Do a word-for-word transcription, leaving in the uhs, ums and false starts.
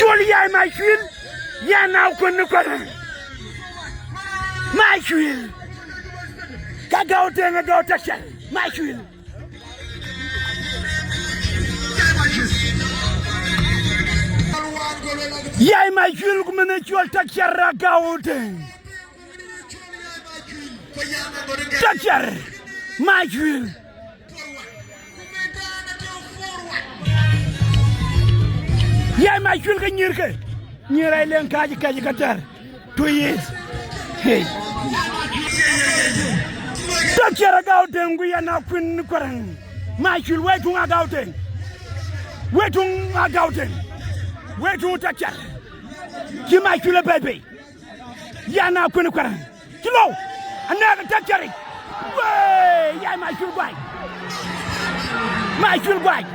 Col Yai Macuil, Yɛn Akuën Kuɛrɛŋ. Macuil. Ka Gau Teŋ, Gau Tɛ̈k Cär. Macuil. Yai Macuil ku mɛnh ë cɔl Tɛ̈k Cär a Gau Teŋ. Tɛ̈k Cär. Macuil. Yai Macuil ke nyïïr ke. Nyïïr ai leŋ kääc kɛc ke tɛ̈r. Two years. Hey. Tɛ̈k Cär a Gau Teŋ ku Yɛn Akuën Kuɛrɛŋ. Macuil wei tuŋ a Gau Teŋ. Wei tuŋ a Gau Teŋ. Wei tuŋ Tɛ̈k Cär. Cï Macuil ë pɛ̈i pei. Yɛn Akuën Kuɛrɛŋ. Cï lou. Anɛ̈k Tɛ̈k Cär yic. Wee, Yai Macuil guac. Macuil guac.